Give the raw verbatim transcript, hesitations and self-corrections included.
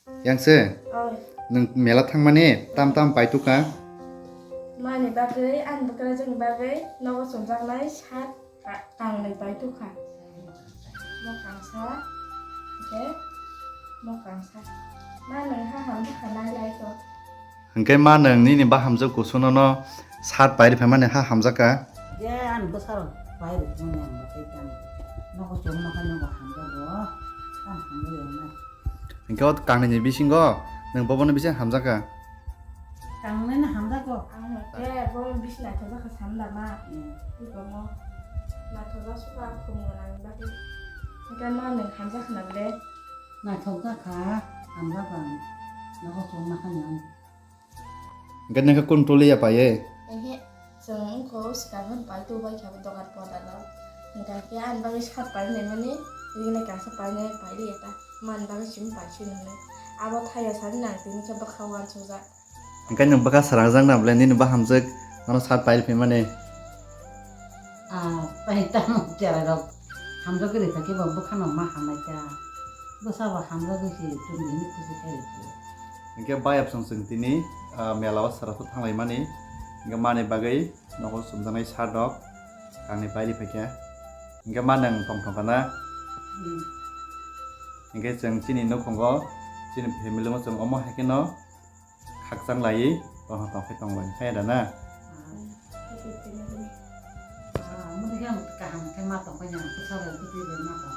Yang se, oi, nwng mela thangmani tam tam paitukha? Mani bagwi, ani bwkrajwkni bagwi nogo chumjaknai shirt ka-, kangnwi paitukha. Mo kangsa, hwnkhe mo kangsa. Ma nwng ha hamjakha nai lai to. Hwnkhe ma nwng nini bahamjwk kusuno no shirt pairwi phaimani ha hamjakha? Je, ani bwsarok pairwi thangmani ang bo tei tamo. Nogo chumnokha nogo hamjago, tamo hamjak ya nai. Hwnkhe o kangnini bisingo nwng bobono bisi hamjakha? Kangnai no hamjago. Ang hwnkhe bo bisi naithokjakha samda ma. Hmm. Iko mo naithokjak suka khum gwnang bagwi. Hwnkhe ma nwng hamjakha na ble? Naithokjakha, hamjago ang. Nogo chumnokha nwng. Hwnkhe nokha kun tuli ya paiye? Ehe, chwng wngkha swkang bai tu bai kha dogan pota no. Hwnkhe ani bagwi shirt painai mani, nini kaisa painai paidi eta. Man bagwi chwng pai sini hwnwi. Abo thaiya sani nang tini khe bwkha uansukjak. Hwnkhe nwng bwkha swrangjak na bwle nini bahamjwk nono shirt pairwi phaimani? Ah, tai tamo cherairok hamjagwi rwkha khe bo bwkhano ma hamlaikha. Bwsabo hamjagwi se chwng bini khusi khairokhe. Hwnkhe bayapsong chwng tini, ah, mela o swrapho thanglaimani. Hwnkhe mani bagwi nogo chumjaknai shirt rok kangni pairwi phaikha. Hwnkhe ma nwng tongthokha na? Hmm. Hwnkhe chwng chini nukhungo chini family o chwng omo hai kheno khakchang laiwi tongthok tongkhe tonglai khe da na? Ah, omo khe kaham khe ma tongkha ya, bwsa bai bwtwi bai ma tong.